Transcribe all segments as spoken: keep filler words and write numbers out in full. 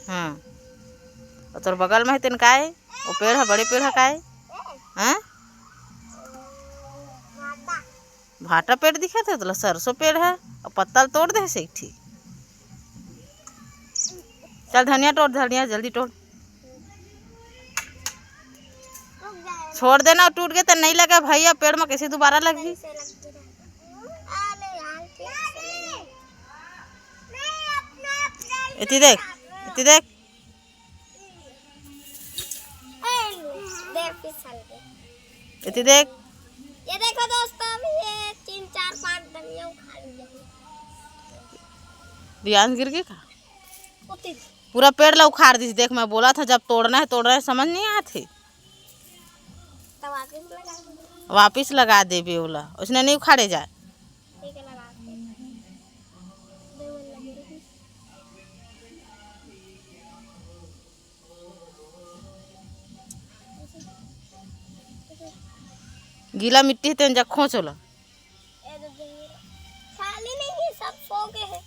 हाँ, अउ तोर बगल में हे तेन काय? वो पेड़ ह, बड़े पेड़ ह काय? हाँ, भाटा पेड़ दिखत हे तोला, सरसों पेड़ ह, अउ पत्ता ल तोड़ दे हे एक ठी। चल धनिया टोर, धनिया जल्दी टोर। छोड़ देना, टूट के त नहीं लगे भैया, पेड़ में कैसे दोबारा लगही? एती देख, एती देख, ए, देख फिसल गए। एती देख। ये देखो दोस्तों, अभी ये तीन, चार, पाँच धनिया उखाड़ लिया। रियांश गिर गए का? उती। पूरा पेड़ ला उखाड़ दिस। देख, मैं बोला था जब तोड़ना है, तोड़ना है, समझ नहीं आत हे। तो वापस लगा दे। वापस लगा देबे ओला, उसने नहीं उखाड़े जाए। ठीक है, लगा दे। दो लगे। गीला मिट्टी तेन जा खोच ओला। खाली नहीं है, सब सो गए हैं।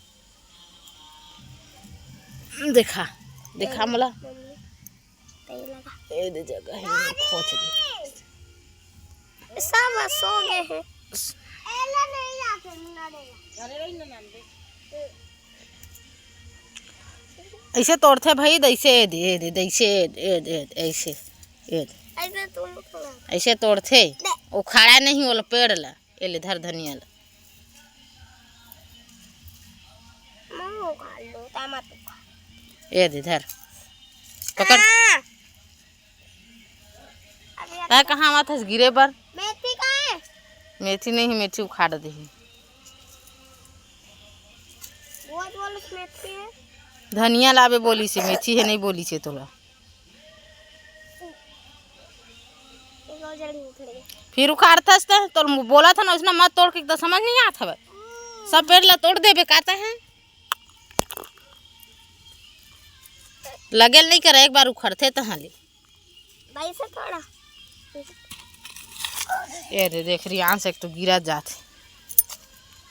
देखा, देखा मोला। मम्मी, तेल लगा। ए दे जगह है, खोच दे। सब सो गए हैं। एला नहीं आके मुन्ना देगा। ऐसे तोड़थे भाई, ऐसे ए दे, ए दे, ऐसे ए दे, ए दे, ऐसे, ए दे। ऐसे तुम थोड़ा। ऐसे तोड़थे। दे। उखाड़ा नहीं ओला पेड़ ला। ए ले धर धनिया ला। मैं उखाड़ लूँ, ता मत उखाड़। ए दे धर। पकड़। हाँ। अभी तै कहाँ आवत हस गिरे बर? मेथी कहाँ है? मेथी नहीं, मेथी उखाड़ देही। वो बोल मेथी है। धनिया लाबे बोली से, मेथी है नहीं बोली से तोला। एक और जल्दी उखड़ गया। फिर उखाड़थस त तोर बोला था ना, उसने मत तोड़ के, तो समझ नहीं आता है। सब पेड़ ला तोड़ देबे कहता है। लगेल नहीं करे, एक बार उखड़थे तहाँ ले। भाई से थोड़ा। ए रे देख, रियांश एक तो गिरा जात है।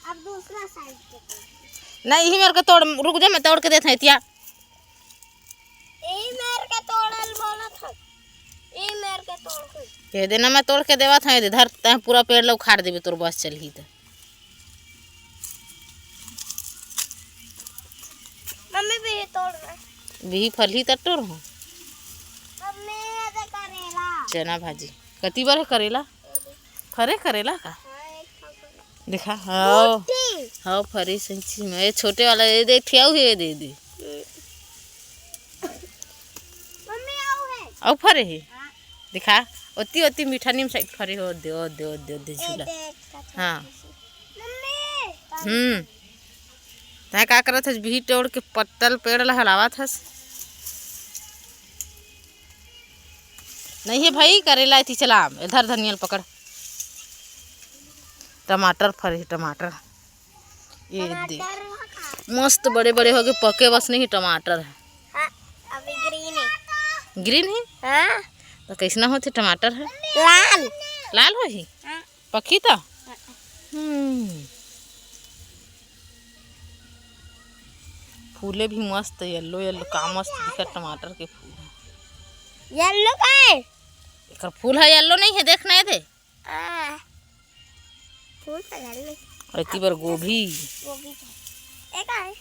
अब दूसरा साइड के तोड़। नहीं, यही मेरे को तोड़, रुक जा, मैं तोड़ के देता हूँ, एतिया। यही मेरे के तोड़ल बोला था। यही मेरे के तोड़ के। ये देना, मैं तोड़ के देवा था, ये धर, तैं पूरा पेड़ ला उखाड़ देबे, तोर बस चलही त। मम्मी भी ये तोड़ रहा है। बिही फरही त टोर हो। मम्मी ये दे करेला। चना भाजी। कति बार है करेला? फरे करेला का? हाँ, एक ठो फरे। देखा, हाँ। मोटी। हाँ, फरे संची में। ये छोटे वाला, ये दे, ठियाऊ है, ये दे दे। मम्मी, आऊ है। आऊ फरे है? हाँ। देखा, ओती, ओती मीठा नीम साइड फरे हो, दे, ओ दे, ओ दे, ओ दे, ए, झूला। देख, कच्चा हाँ। मम्मी। हम्म। तैं का करत हस? बिही टोड़ के पत्तल पेड़ ला हलावत हस। नहीं है भाई, करेला एती चला, इधर धनिया ल पकड़। टमाटर फरे हे, टमाटर। ये दे। टमाटर ह का? मस्त बड़े बड़े हो गए, पके बस नहीं, टमाटर है। हाँ, अभी ग्रीन है। ग्रीन है? हाँ। तो कैसना होथे टमाटर है? लाल। लाल होही? हाँ। पकी तो? हाँ। हम्म। फूले भी मस्त, येलो येलो, का मस्त दिखत टमाटर के फूल। येलो का है? एकर फूल है, येलो नहीं है, देख ना ये दे। आ, फूल तो येलो है। अउ एती बर गोभी। गोभी का। ए का है?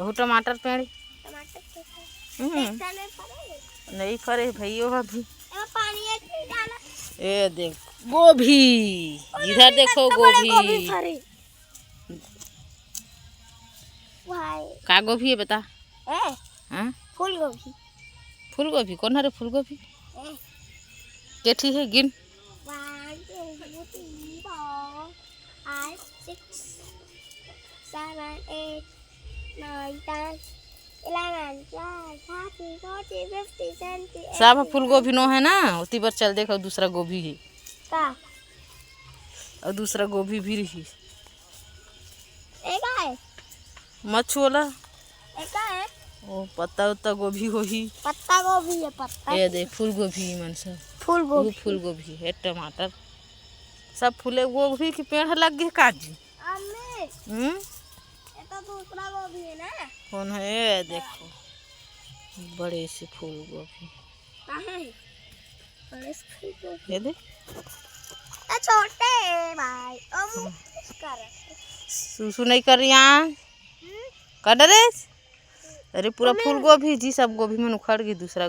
ओहू टमाटर पेड़। टमाटर पेड़। हम्म। एकटा नहीं फरे। नहीं फरे भैया अभी। एमा पानी एक नहीं डाला। ए देख, गोभी। अरे, इधर देखो, इतना बड़ा गोभी। गोभी फरे। भाई। का गोभी है बता? ए? हाँ? फूल गोभी। फूल गोभी? कौन हरे फूल गोभी? ए। के ठी है गिन? One, two, three, four, five, six, seven, eight, nine, ten, eleven, twelve, thirteen, fourteen, fifteen, seventeen, सब eighteen, फूल गोभी नो है ना, ओती बर चल देख, अउ दूसरा गोभी है। का? अउ दूसरा गोभी भी रही। ए का है? मत छुओला। ए का है? ओ, पत्ता उत्ता गोभी होही। पत्ता गोभी है, पत्ता। ये दे, फूल गोभी मन सब। फूल गोभी। फूल गोभी है, टमाटर। सब फूले गोभी के पेड़ लग गए काजी। अम्मी। हम्म? ये तो दूसरा गोभी है ना? कौन है? ये देखो। बड़े से फूल गोभी। कहाँ है? बड़े से फूल गोभी। ये दे। ए, छोटे भाई, ओ मुँह कर। सुसु नहीं कर रही। कर डरेस। अरे पूरा फूल गोभी जी, सब गोभी मन उखड़ गई। दूसरा